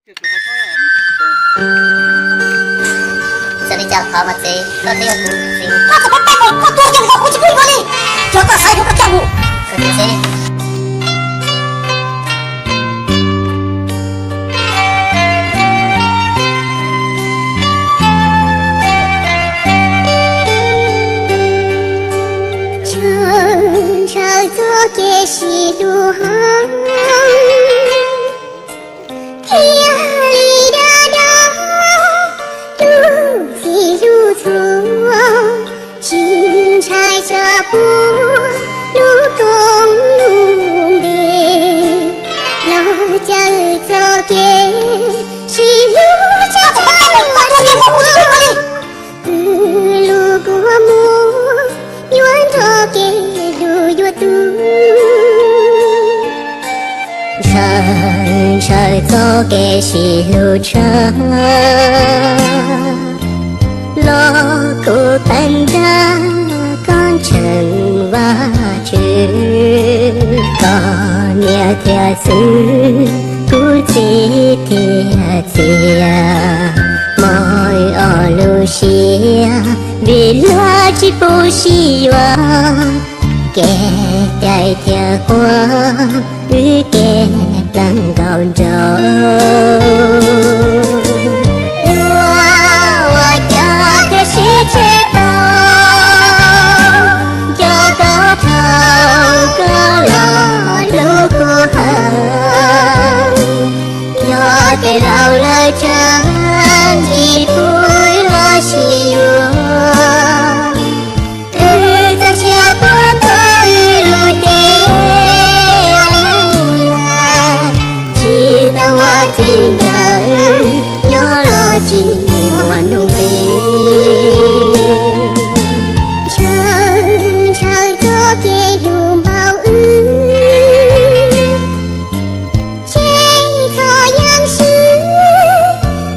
Txawm li cas qhov mas txiv, koj twb yog kuv txiv. Koj txawm pab pab koj, koj tuag kiag mus, koj kuv tsis pub koj li. Yog koj xav yuav koj coj mus. Koj txiv. Ntshaw ntshaw txoj kev sib hlub hauv thiaj li dag dag lub txim hlub txhua, tsis ntshai tso puag lub koob lub npe los caw txoj kev sib hlub tshaj plaws. Lub kua muag yuav nrog kev hlub yuav tu. Ntshaw ntshaw txoj kev sib hlub tshaj, los kuv peem nrog koj ntseeg Vajtswv, koj niam thiab txiv, kuv txiv thiab txiv, mob ob lub siab vim luag tsis pub sib yuav, kev cai thiab quav wb kev dlawb nkaus nraug. Luag ua cas thiaj sib tseg tau, nco koj thaum koj los hlub kuv heev. Yog tej laus lawv tseem tsis pub los sib yuav, wb txoj sia puag thaum wb lub cev, tsis tau ua txiv ntawd, nyob los tsis muaj hnub plig. Ntshaw ntshaw txoj kev hlub npaum wb, ces txhob yeej swb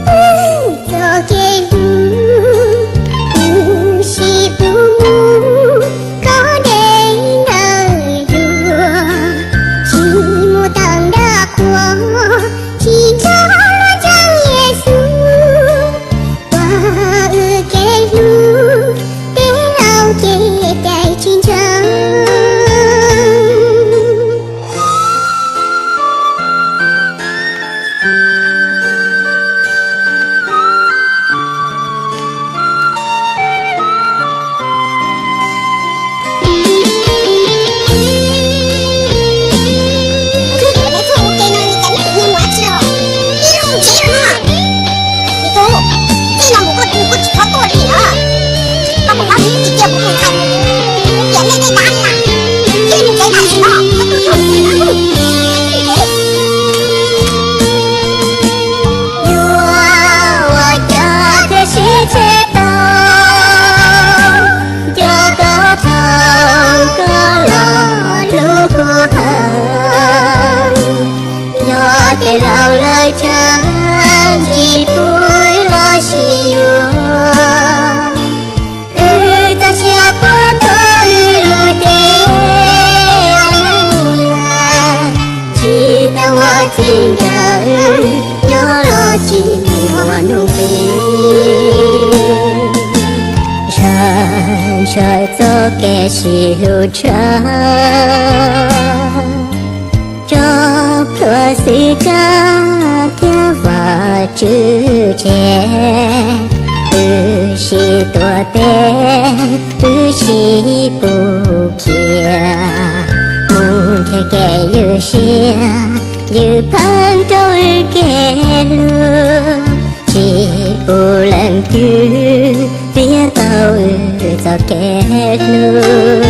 wb txoj kev hlub, wb sib pub mus koj deb ntawm duav, tsis mus tawm nram qhuav, tsis nrog luag ntseeg Yexus, ua wb kev hlub tej laus ces cai tsis ntshaw. Yuav ua cas thiaj sib tseg tau, nco koj thaum koj los hlub kuv heev. Yog tej laus lawv tseem tsis pub los sib yuav, wb txoj sia puag thaum wb lub cev, tsis tau ua txiv ntawd, nyob los tsis muaj hnub plig. Ntshaw ntshaw txoj kev sib hlub tshaj, tso plhuav xwm kab thiab Vajtswv tseg. Wb sib tuav teb, wb sib pub khiav, mus nrhiav kev ywj siab, ywj pheej rau wb kev hlub. Tsis pub leej twg piav tau wb txoj kev hlub.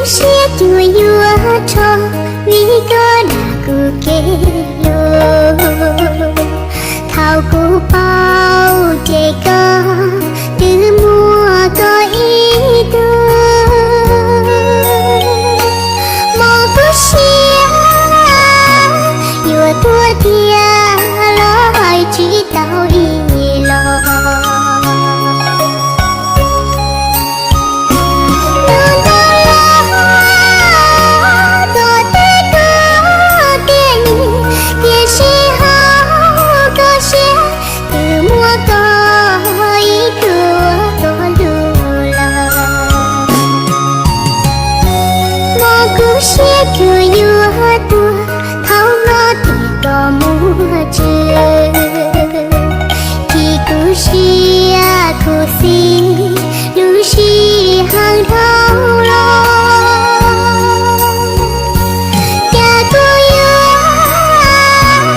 Siab cuag yuav rho vim koj dag kuv kev hlub. Thaum kuv paub ces koj twb muaj koj ib tug. Mob kuv siab yuav tuag tiag los hais tsis tau ib los. Tus ntawd los tom tej kuv tiaj nyiag, tiam sis hauv koj siab twb muaj koj ib tug koj hlub lawm. Mob kuv siab cuag yuav tuag, thaum hlob tias koj muaj tswv, khi kuv siab khuv xim lub sij hawm dhau los. Cas kuv yuav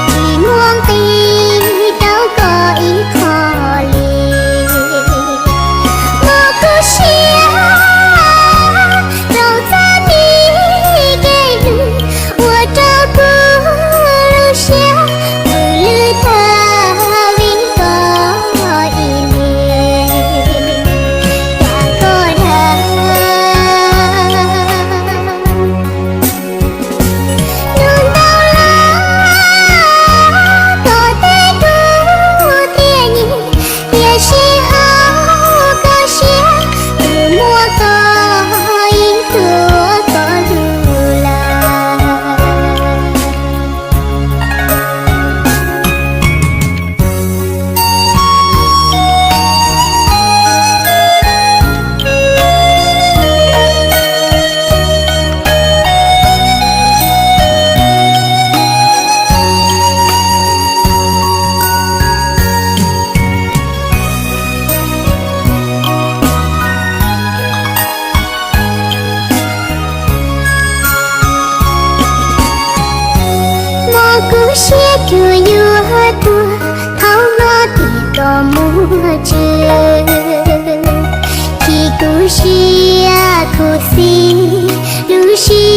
tsis muaj nqis rau koj ib qho li. Mob kuv siab rau txoj kev hlub uas rau kuv lub siab mus lwj tag vim koj ib leeg. Cas koj dag. Tus ntawd los tom tej kuv tiaj nyiag, tiam sis hauv koj siab twb muaj koj ib tug koj hlub lawm. Mob kuv siab cuag yuav tuag, thaum hlob tias koj muaj tswv, khi kuv siab khuv xim lub sij